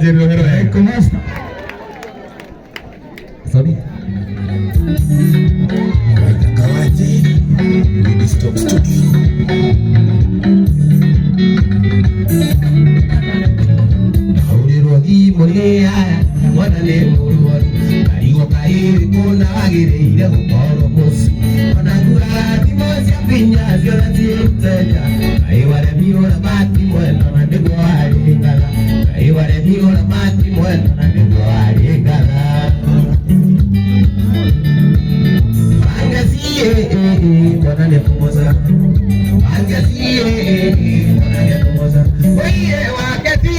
Njeri rũhĩ wega. Master. Sorry. Waithaka wa Njeri, Lady Stop Studio. Ahũrĩrwo thimũ nĩ aya mwana nĩ mũrwaru karigwo kaĩrĩ kũna wagĩrĩire gũkorwo mũciĩ ona ngura thimũ cia binya ciothe ciĩteja kaĩ waremirwo na mati mwena na nĩguo warĩngaga kaĩ waremirwo na mati mwena na nĩguo warĩngaga Wangacie mwana nĩ kũmoca Wangacie mwana nĩ kũmoca Oiye wakati.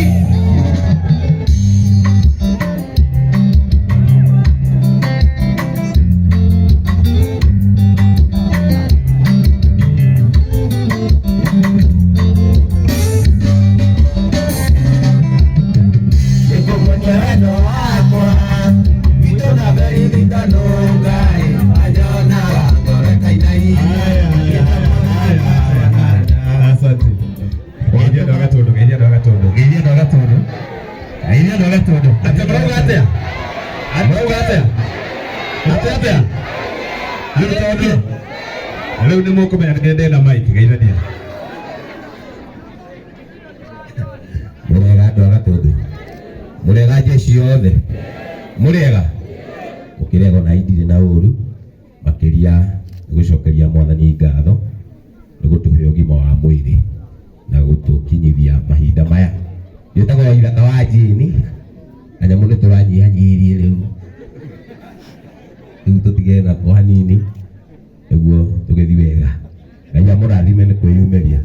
Nĩngũmuonia wendo wakwa witũ na mbere ngai anyona ngoro ĩkainaina. Asante. Geithia andũ a Gatũndũ, geithia andũ a Gatũndũ. Geithia andũ a Gatũndũ. Geithia andũ a Gatũndũ. Atĩ mũrauga atĩa? Mũrauga atĩa? Atĩ atĩa? Rĩu tondũ rĩu nĩ mũkũmenya nĩ ndĩ na mic, geithania. Mũrega andũ a Gatũndũ, mũrega jeshi yothe, mũrega mũkĩrega ona indirĩ na ũru makĩria nĩ gũcokeria mwathani ngatho nĩ gũtũhe ũgima wa mwĩrĩ na gũtũkinyithia mahinda maya. Njĩtagwo Waithaka wa Jane, kanyamũ nĩ tũranyihanyihirie rĩu rĩu tũtige nako hanini nĩguo tũgĩthiĩ wega. Ngai amũrathime nĩ kwĩyumĩria.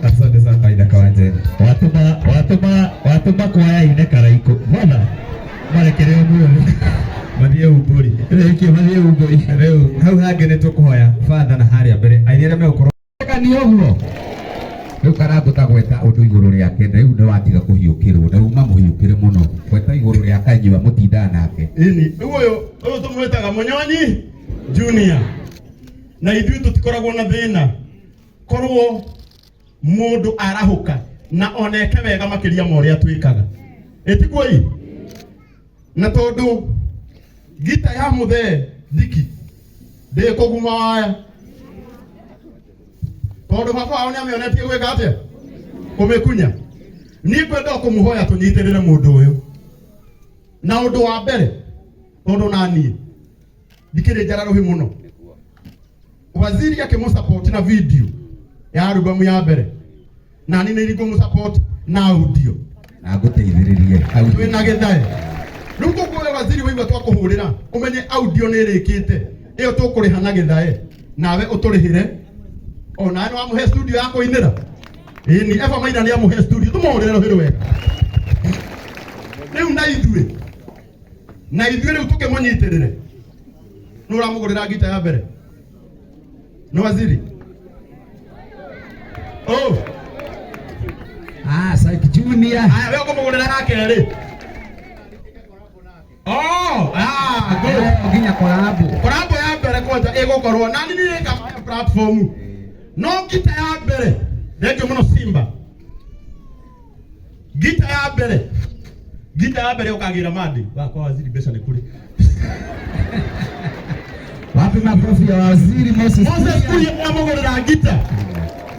Asante sana Waithaka wa Njeri. Watũma watũma watũma kwaya ine karaikũ. Mbona? Marekere ũmũthĩ. Mathiĩ umbũri. Rĩkio mathiĩ umbũri. Rĩu hau hangĩ nĩ tũkũhoya father na harĩa mbere aini arĩa megũkorwo. Ni ũguo rĩu Karangũ ta gweta ũndũ igũrũ rĩake na rĩu nĩ watiga kũhiũkĩrwo na uma mũhiũkĩre mũno gweta igũrũ rĩa kanyua mũtindaga nake. Ĩni rĩu ũyũ tũmwĩtaga Mũnyonyi Junior, na ithuĩ tũtikoragwo na thĩna korwo mũndũ arahũka na oneke wega makĩria ma ũrĩa twĩkaga, ĩtiguo ĩ na tondũ ngita ya mũthee thiki ndĩkũguma waya tondũ baba wao nĩamĩonetie gwĩka atĩa kũmĩkunya. Niĩ ngwenda o kũmũhoya tũnyitĩrĩre mũndũ ũyũ na ũndũ wa mbere tondũ na niĩ ndikĩrĩ njara rũhĩ mũno. Waziri akĩmũsupport na video ya albamu ya mbere, na niĩ nĩ ngũmũsupport na audio. Na ngũteithĩrĩrie hau. Twĩna gĩthae rĩu tũkuoya waziri waigua twakũhũrĩra ũmenye audio nĩ ĩrĩkĩte ĩyo tũkũrĩha na gĩthae nawe ũtũrĩhĩre o nawe nĩ wamũhe studio ya kũinĩra. Ĩni Eva Maina nĩ amũhe studio, tũmũhũrĩre rũhĩ wega rĩu na ithuĩ rĩu tũkĩmũnyitĩrĩre. Nĩ ũramũgũrĩra ngita ya mbere nĩ waziri oh. Ah, Psych Junior. Aya, we ũkũmũgũrĩra ya kerĩ. Oh, ah, good. Eh, nginya collabo. Collabo ya mbere kwanja ĩgũkorwo nani nĩ ĩkamaya platform no ngita ya mbere. Thank you mũno Simba. Ngita ya mbere, ngita ya mbere ũkagĩra mandi wakwa waziri mbeca nĩ kũrĩ. Wapi makofi ya Waziri Moses? Moses Kuria amũgũrĩra ngita.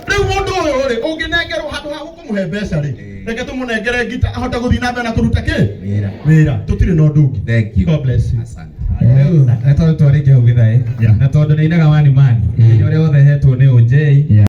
Rĩu mũndũ ũyũ rĩ ũngĩnengerwo handũ ha gũkũmũhe mbeca rĩ, reke tũmũnengere ngita ahote gũthiĩ na mbere na kũruta kĩ Wĩra. Wĩra tũtirĩ na ũndũ ũngĩ. Thank you. God bless you. Asante. Rĩu nĩ tondũ twarĩkia hau gĩthaĩ na tondũ nĩ inaga wani mani ũrĩa wothe hetwo nĩ ũnjei.